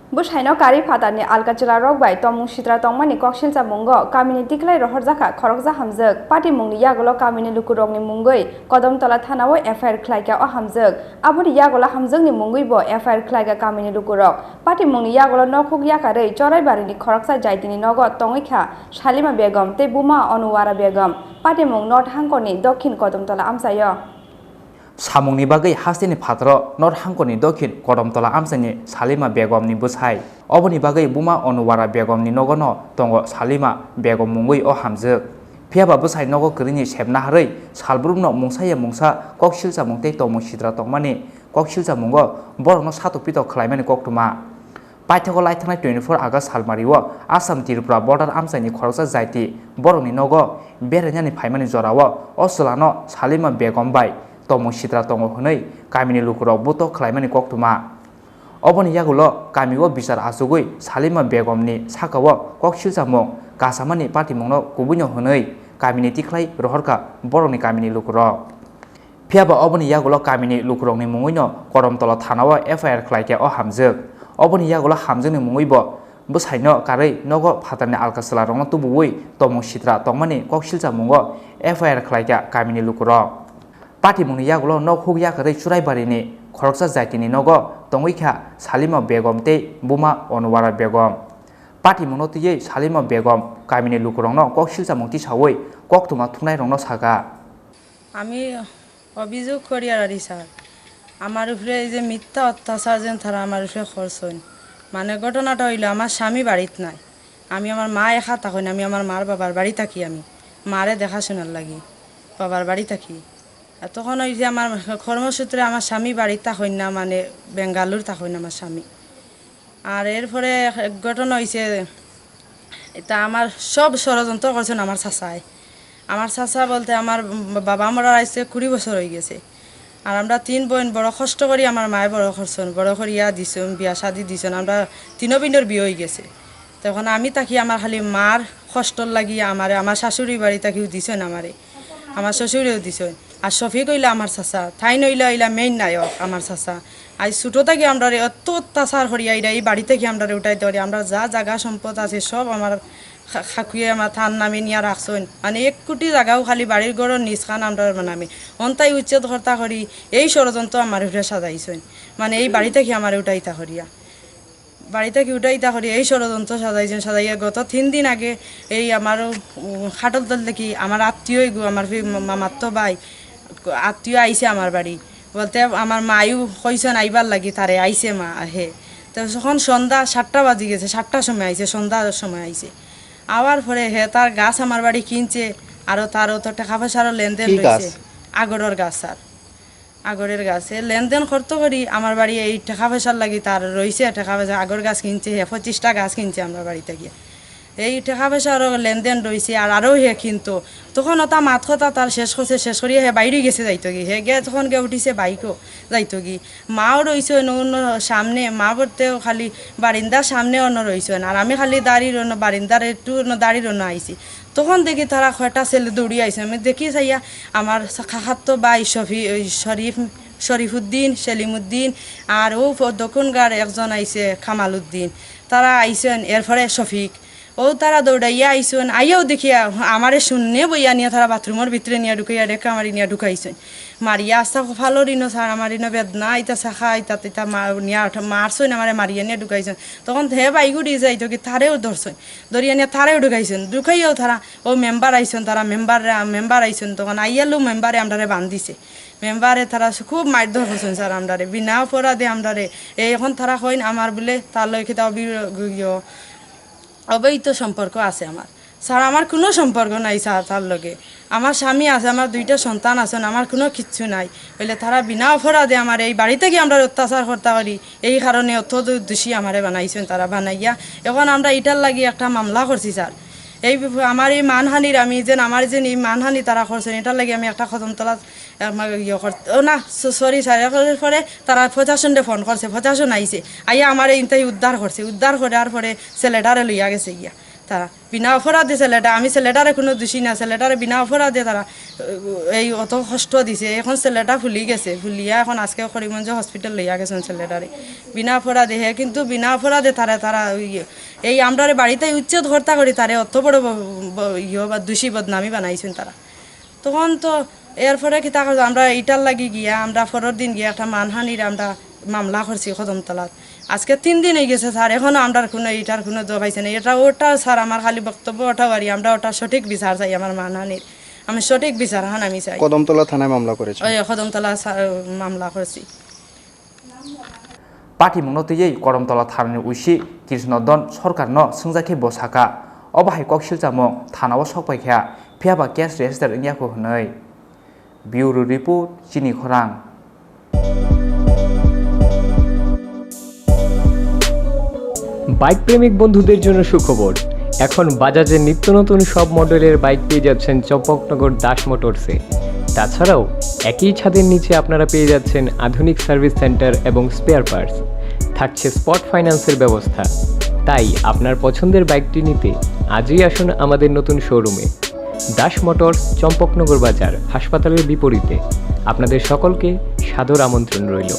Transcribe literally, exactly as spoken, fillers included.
Bwsaino karwi phatarni alkachwlarok bai tomung sitra tongmani koksilchamungo kamini tikhlai rohorjakha khoroksa hamjwk. Patimungni yagulo kamini lukurokni mungwi Kodamtola thanao F I R khlaikha o hamjwk. Aboni yagulo hamjwkni mungwibo F I R khlaikha kamini lukurok. Patimungni yagulo nok huk yakarwi Choraibarini khoroksa jaitini nogo tongwikha Salima Begum tei buma Onuwara Begum. Patimung North Hangkoni Dokhin Kodamtola amchaio. Samungni bagwi hasteni phataro North Hangkoni Dokhin Kodamtola amchaini Salima Begumni bwsai. Oboni bagwi buma Onuwara Begumni nogono tongo Salima Begum mungwi o hamjwk. Phiyaba bwsai nogo kwrwini sebna harwi salbrumno mungsaya mungsa koksilchamung tei tomung sitra tongmani koksilchamungo borokno satok pitok khlaimani koktwma. Paithago laithangnai twenty-four August salmario Assam Tripura border amchaini khoroksa jaiti borokni nogo berainani phaimani jorao o chwlano Salima Begum bai tomung sitra tongo hwnwi kamini lukurok buto khlaimani koktwma. Oboni yagulo kamio bichar achugwi Salima Begumni sakao koksilchamung kasamani patimungno kubuino hwnwi kamini tikhlai rohorkha borokni kamini lukurok. Phiyaba oboni yagulo kamini lukurokni mungwino Kodamtola thanao F I R khlaikha o hamjwk. Oboni yagulo hamjwkni mungwibo bwsaino karwi nogo phatarni alkachwlarokno tubuwi tomung sitra tongmani koksilchamungo F I R khlaikha kamini lukurok. Patimungni yagulo nok huk yakarwi Churaibarini khoroksa jaitini nogo tongwikha Salima Begum tei buma Onuwara Begum. Patimungno twiwi Salima Begum kamini lukurokno koksilchamung tisawi koktwma thumnairokno sakha. আমি অভিযোগ করিয়ার আরি স্যার, আমার উপরে এই যে মিথ্যা অত্যাচার যেন তারা আমার উপরে করছেন, মানে ঘটনাটা হইলো আমার স্বামী বাড়িত নাই, আমি আমার মা একা থাকইন, আমি আমার মার বাবার বাড়ি থাকি, আমি মারে দেখাশোনার লাগি বাবার বাড়ি থাকি। আর তখন ওই যে আমার কর্মসূত্রে আমার স্বামী বাড়িত থাকইন না, মানে বেঙ্গালুর থাকইন আমার স্বামী। আর এরপরে এক ঘটনা হইছে, এটা আমার সব ষড়যন্ত্র করছেন আমার চাচায়। আমার চাচা বলতে আমার বাবা মরার আইছে কুড়ি বছর হয়ে গেছে। আর আমরা তিন বোন বড় কষ্ট করি আমার মায়ে বড় করছেন, বড় করিয়া দিছেন, বিয়া শাদি দিছেন, আমরা তিনো বোনর বিয়ে হয়ে গেছে। তখন আমি থাকি আমার খালি মার কষ্টর লাগি আমারে, আমার শাশুড়ি বাড়ি থাকিও দিছেন আমারে, আমার শ্বশুরেও দিছেন। আর শফিক হইলা আমার চাচা, তাইন হইলা, হইলা মেইন নায়ক আমার চাচা। আজ ছোট থাকি আমরারে অত অত্যাচার করিয়া এরা এই বাড়ি থাকি আমরারে উঠাইতে পারি। আমরা যা জাগা সম্পদ আছে সব আমার খা-, খাকুয়ে আমার তার নামে নিয়া রাখছইন। মানে এক কোটি জাগাও খালি বাড়ির ঘরর নিজ খান আমরার নামে। অন্তাই উচ্ছেদ কর্তা করি এই ষড়যন্ত্র আমার উপরে সাজাইছইন। মানে এই বাড়ি থাকি আমারে উঠাইতা করিয়া। বাড়ি থাকি উঠাইতা করি এই ষড়যন্ত্র সাজাইছইন, সাজাইয়া গত তিন দিন আগে এই আমার, উম, খাটলতল থাকি আমার আত্মীয় এগু, আমার ফি-, মা-, মামাত্তো ভাই, আত্মীয় আইছে আমার বাড়ি। বলতে আমার মায়ও কইছইন আইবার লাগি, তারে আইছে মা, হে। তো তখন সন্ধ্যা সাতটা বাজি গেছে, সাতটার সময় আইছে, সন্ধ্যার সময় আইছে। আওয়ার পরে হে তার গাছ আমার বাড়ি কিনছে, আরো তার অত টাকা পয়সারও লেনদেন কি রয়েছে। গাছ? আগরর গাছ, স্যার। আগরের গাছ। এ লেনদেন করতো করি আমার বাড়ি এই টাকা পয়সার লাগি তার রইছে, টাকা পয়সা আগর গাছ কিনছে, হে পঁচিশটা গাছ কিনছে আমার বাড়ি থাকি। এই টাকা পয়সারও লেনদেন রইছে, আর আরও হে কিনতো। তখন ওটা মাত কথা তার শেষ করছে, শেষ করিয়া হে বাইরে গেছে যাইতো গি। হে গে তখন গে উঠিছে বাইকও যাইতো গি। মাও রইছে অন্য, অন্য সামনে, মা পড়তেও খালি বারিন্দার সামনে অন্য রইছে, আর আমি খালি দাঁড়িয়ে অন্য বারিন্দার একটু অন্য দাঁড়িয়ে অন্য আইছি। তখন দেখি তারা কয়টা ছেলে দৌড়ি আইছে। আমি দেখি চাইয়া আমার কাকাত্তো ভাই শফি-, ওই শরীফ, শরীফুদ্দিন, সেলিমুদ্দিন, আর ও ফ-, দক্ষিণগার একজন আইছে কামালউদ্দিন। তারা আইছেন, এরপরে শফিক। ও তারা দৌড়াইয়া আইছেন, আইয়াও দেখিয়া আমারে শূন্যে বইয়া নিয়া তারা বাথরুমর ভিতরে নিয়া ঢুকাইয়া রেখা মারি নিয়া ঢুকাইছেন। মারিয়া আস্তা কপালর ইনো স্যার, আমার ইনো বেদনা, ইতা শাখা, ইতা, ইতা মা-, নিয়া মারছেন, আমারে মারিয়া নিয়া ঢুকাইছেন। তখন হে বাইগুড়ি যাইতো কি তারেও ধরছেন। ধরিয়া নিয়া তারেও ঢুকাইছেন। ঢুকাইয়াও তারা, ও মেম্বার আইছেন, তারা মেম্বার, মেম্বার আইছেন, তখন আইয়ালু মেম্বারে আমরারে বান্ধিছে। মেম্বারে তারা খুব মারধর করছেন স্যার আমরারে, বিনা অপরাধে আমরারে। এই এখন তারা কইন আমার বলে তার লগে কিতা অবি-, ইয়ো, অবৈধ সম্পর্ক আছে আমার। স্যার, আমার কোনো সম্পর্ক নাই স্যার তার লগে। আমার স্বামী আছে, আমার দুইটা সন্তান আছেন, আমার কোনো কিচ্ছু নাই। বলে তারা বিনা অপরাধে আমার এই বাড়ি থেকে আমরা অত্যাচার করতে পারি, এই কারণে অত দু-, দোষী আমারে বানাইছেন তারা বানাইয়া। এখন আমরা এটার লাগি একটা মামলা করছি স্যার। এই বিপ-, আমার এই মানহানির, আমি যেন আমার যেন এই মানহানি তারা করছেন, এটার লাগি আমি একটা কদমতলা আমার ইয়ে করতে, ও না, স-, সরি স্যার, এর পরে তারা প্রশাসনরে ফোন করছে, প্রশাসন আইছে, আইয়া আমারে ইনতাই উদ্ধার করছে, উদ্ধার করার পরে ছেলেটারে লইয়া গেছে গিয়া। তারা বিনা অপরাধে ছেলেটা, আমি ছেলেটারে কোনো দোষী না, ছেলেটারে বিনা অপরাধে তারা এই অত কষ্ট দিছে। এখন ছেলেটা ফুলি গেছে, ফুলিয়া এখন আজকে করিমগঞ্জ হসপিটাল লইয়া গেছেন ছেলেটারে বিনা অপরাধে। হে কিন্তু বিনা অপরাধে তারা, তারা ওই, এই আমরারে বাড়িতে উচ্ছেদ হত্যা করি তারে অত বড় ব-, ব-, ইয়ে বা দোষী বদনামি বানাইছেন তারা। তখন তো এরপরে কিতা করছে, আমরা ইটার লাগি গিয়া, আমরা পরের দিন গিয়া একটা মানহানির আমরা মামলা করছি কদমতলাত। আজকে তিন দিন হয়ে গেছে স্যার, এখনো আমরার কোনো ইটার কোনো জবাব পাইছে না। এটা ওটা স্যার, আমার খালি বক্তব্য ওটা বাড়ি, আমরা ওটা সঠিক বিচার চাই, আমার মানহানির আমি সঠিক বিচার হান আমি চাই। কদমতলা থানায় মামলা করেছে। ওই কদমতলা স্যার মামলা করছি। Pathimungno twiwi Kodamtola thanani oisi Krishnodon Sarkarno swngjakhe bo sakha, obo hai koksil chamung thanao sokpaikha, phiyaba case register wngya kho hwnwi. Bureau Report, Chini Khorang. Bike প্রেমিক বন্ধুদের জন্য সুখবর। এখন বাজাজের নিত্য নতুন সব মডেলের বাইক পেয়ে যাচ্ছেন চম্পকনগর দাস মোটরসে। তাছাড়াও একই ছাদের নিচে আপনারা পেয়ে যাচ্ছেন আধুনিক সার্ভিস সেন্টার এবং স্পেয়ার পার্টস। থাকছে স্পট ফাইন্যান্সের ব্যবস্থা। তাই আপনার পছন্দের বাইকটি নিতে আজই আসুন আমাদের নতুন শোরুমে। দাস মোটরস, চম্পকনগর বাজার, হাসপাতালের বিপরীতে। আপনাদের সকলকে সাদর আমন্ত্রণ রইল।